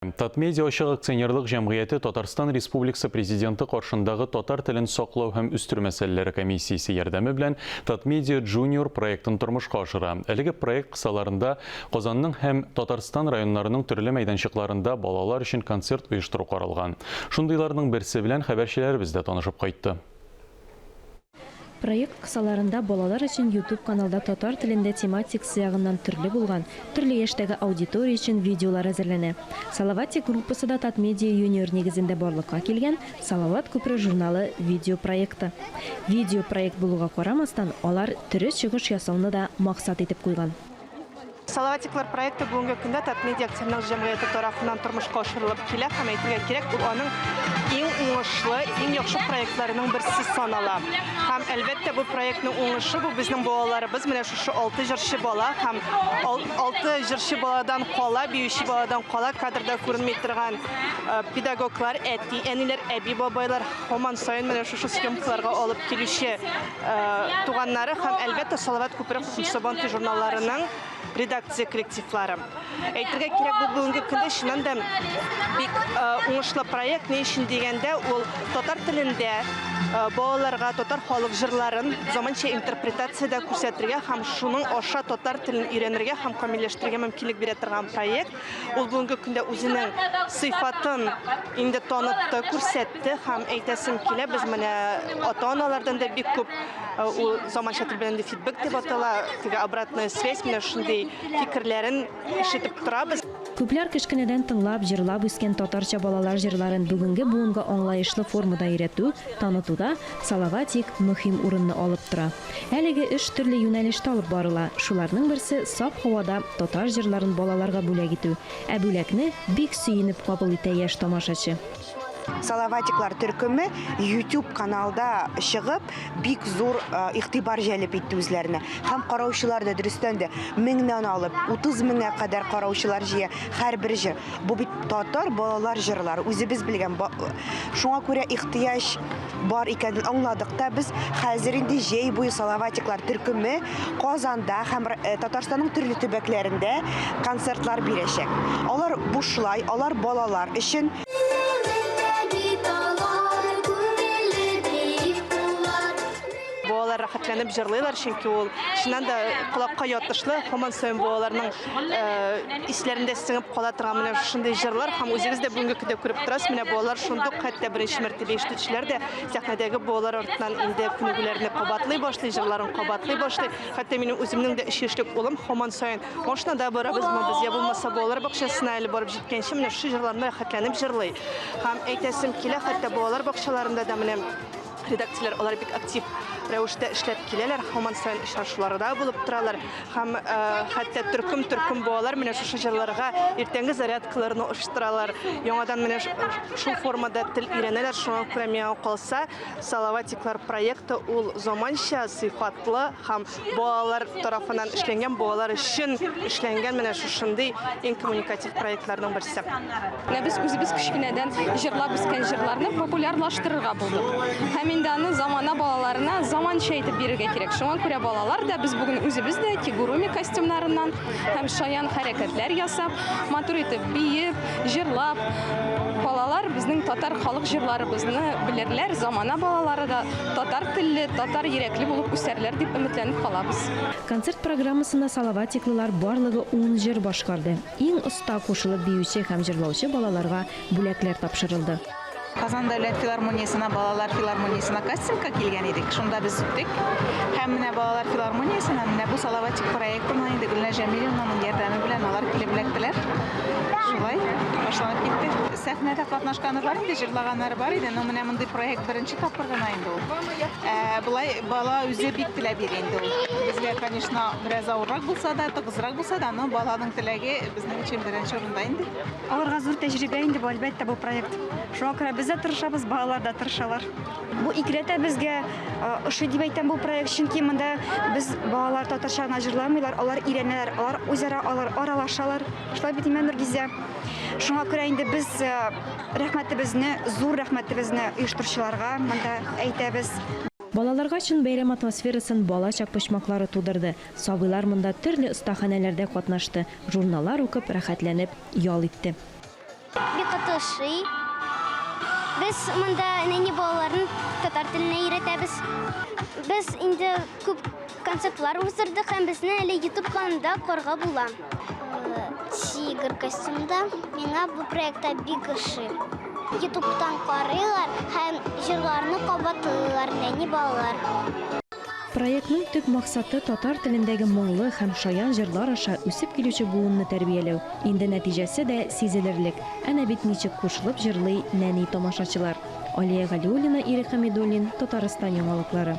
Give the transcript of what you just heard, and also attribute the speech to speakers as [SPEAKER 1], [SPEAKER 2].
[SPEAKER 1] Татмедиа ачык акционерлык җәмгыяте Татарстан Республикасы Президенты каршындагы татар телен саклау һәм үстерү мәсьәләләре комиссиясе ярдәме белән Татмедиа Junior проектын тормышка ашыра. Әлеге проект кысаларында Казанның һәм Татарстан районнарының төрле мәйданчыкларында балалар өчен концерт оештыру каралган. Шундыйларның берсе белән хәбәрчеләребез дә танышып кайтты.
[SPEAKER 2] Проект кысаларында балалар өчен YouTube каналда татар телендә тематикасы ягыннан төрле булган, төрле яшьтәге аудитория өчен видеолар әзерләнә. Салаватик группасы да Татмедиа Юниор нигезендә барлыкка килгән Салават күпере журналы видеопроекты. Видеопроект булуга карамастан, алар тере чыгыш ясауны да максат итеп куйган.
[SPEAKER 3] Салаватиклар проекты бүгенге көндә Татмедиа акционерлык җәмгыяте тарафыннан тормышка ашырылып килә һәм әйтергә кирәк, ул аның иң уңышлы, иң яхшы проектларының берсе санала. Һәм әлбәттә бу проектның уңышы бу безнең балаларыбыз, менә шушы алты җырчы бала һәм алты җырчы баладан кала, биюче баладан кала кадрда күренми торган э, педагоглар, әти, әниләр, әби бабайлар һаман саен менә шушы съемкаларга алып килүче туганнары һәм, әлбәттә, Салават күпере Сабантуй журналларының редакция коллективлары. Әйтергә кирәк, бу бүгенге көндә чыннан да бик уңышлы проект. Ни өчен дигәндә, ул татар телендә балаларга татар халык җырларын заманча интерпретациядә күрсәтергә һәм шуның аша татар телен өйрәнергә һәм камилләштерергә мөмкинлек бирә торган проект. Ул бүгенге көндә үзенең сыйфатын инде танытты, күрсәтте һәм әйтәсем килә, без менә ата-аналардан да бик күп э, ул заманча тел белән фидбэк дип атала, теге обратная связь, менә шундый фикерләрен ишетеп торабыз.
[SPEAKER 2] Күпләр кечкенәдән тыңлап, җырлап үскән татарча балалар җырларын бүгенге буынга аңлаешлы формада өйрәтү, танытуда Салаватик мөһим урынны алып тора. Әлеге эш төрле юнәлештә алып барыла, шуларның берсе, саф һавада татар җырларын балаларга бүләк итү. Ә бүләкне бик сөенеп кабул итә яшь тамашачы.
[SPEAKER 4] Салаватиклар төркеме YouTube каналда чыгып, бик зур игътибар җәлеп итте үзләренә. Һәм караучылар да, дөрестән дә, меңнән алып, 30 меңгә кадәр караучылар җыя һәрбер җыр. Бу бит татар балалар җырлары, үзебез белгән. Шуңа күрә ихтыяҗ бар икәнен аңладык та без. Хәзер инде җәй буе Салаватиклар төркеме Казанда һәм э, Татарстанның төрле төбәкләрендә концертлар бирәчәк. Алар бушлай, алар балалар өчен.
[SPEAKER 3] Балалар рәхәтләнеп җырлыйлар, чөнки ул чыннан да колакка ятышлы, һаман саен балаларның э, исләрендә сеңеп кала торган менә шушындый җырлар һәм үзегез дә бүгенге көндә күреп торасыз, менә балалар шундук хәтта беренче мәртәбә ишетүчеләр дә сәхнәдәге балалар артыннан инде күнегүләрне кабатлый башлый, җырларын кабатлый башлый. Хәтта минем үземнең дә өч яшьлек улым һаман саен машинада барабызмы без, я булмаса балалар бакчасына әле барып җиткәнче менә шушы җырларны рәхәтләнеп җырлый. Һәм әйтәсем килә, хәтта балалар бакчаларында да менә редакцияләр алар бик актив рәвештә эшләп киләләр, һаман саен очрашуларда булып торалар һәм э, хәтта төркем-төркем балалар менә шушы җырларга иртәнге зарядкаларны оештыралар. Яңадан менә шул формада тел өйрәнәләр. Шуңа күрә миңа калса, Салаватиклар проекты ул заманча, сыйфатлы һәм балалар тарафыннан эшләнгән, балалар өчен эшләнгән менә шушындый иң коммуникатив проектларның берсе.
[SPEAKER 5] Менә без үзебез кечкенәдән җырлап үскән җырларны популярлаштырырга булдык. Һәм инде аны замана балаларына заманча итеп бирергә кирәк. Шуңа күрә балалар да, без бүген үзебез дә кигуруми костюмнарыннан һәм шаян хәрәкәтләр ясап, матур итеп биеп, җырлап, балалар безнең татар халык җырларыбызны белерләр, замана балалары да татар телле, татар йөрәкле булып үсәрләр дип өметләнеп калабыз.
[SPEAKER 2] Концерт программасында салаватиклылар барлыгы ун җыр башкарды. Иң оста кушылып биюче һәм җырлаучы балаларга бүләкләр тапшырылды.
[SPEAKER 6] Казан дәүләт филармониясенә, балалар филармониясенә кастингка килгән идек. Шунда без үттек. Һәм менә балалар филармониясенә, менә бу Салаватик проектына инде Гөлназ Җәмилевнаның ярдәме белән алар килеп эләктеләр. Шулай башланып китте. Сәхнәдә катнашканы бар инде, җырлаганнары бар иде, но менә мондый проект беренче тапкыр гына инде ул. Ә, болай бала үзе бик теләп йөри инде ул. Безгә, конечно, бераз авыррак булса да, тыгызрак булса да, но баланың теләге безнең өчен беренче урында инде.
[SPEAKER 7] Аларга зур тәҗрибә инде бу, әлбәттә, бу проект. Шуңа күрә без дә тырышабыз, балалар да тырышалар. Бу икеләтә безгә э, ошый дип әйтәм бу проект, чөнки монда без балалар татарча гына җырламыйлар, алар өйрәнәләр, алар үзара алар аралашалар. Шулай бит, Имән Нургизә. Шуңа күрә инде без э, рәхмәтебезне, зур рәхмәтебезне оештыручыларга монда әйтәбез.
[SPEAKER 2] Балаларга чын бәйрәм атмосферасын балачак почмаклары тудырды. Сабыйлар монда төрле остаханәләрдә катнашты, журналлар укып, рәхәтләнеп ял итте.
[SPEAKER 8] Бик каты ошый. Без монда нәни балаларны татар теленә өйрәтәбез. Без инде күп концертлар уздырдык һәм безне әле YouTube каналында карга була. Тигр костюмда миңа бу проектта бик ошый. YouTube'тан карыйлар һәм җырларны кабатлыйлар нәни балалар.
[SPEAKER 2] Проектның төп максаты татар телендәге моңлы һәм шаян җырлар аша үсеп килүче буынны тәрбияләү. Инде нәтиҗәсе дә сизелерлек. Әнә бит ничек кушылып җырлый нәни тамашачылар. Алия Галиуллина, Ирек Хәмидуллин, Татарстан яңалыклары.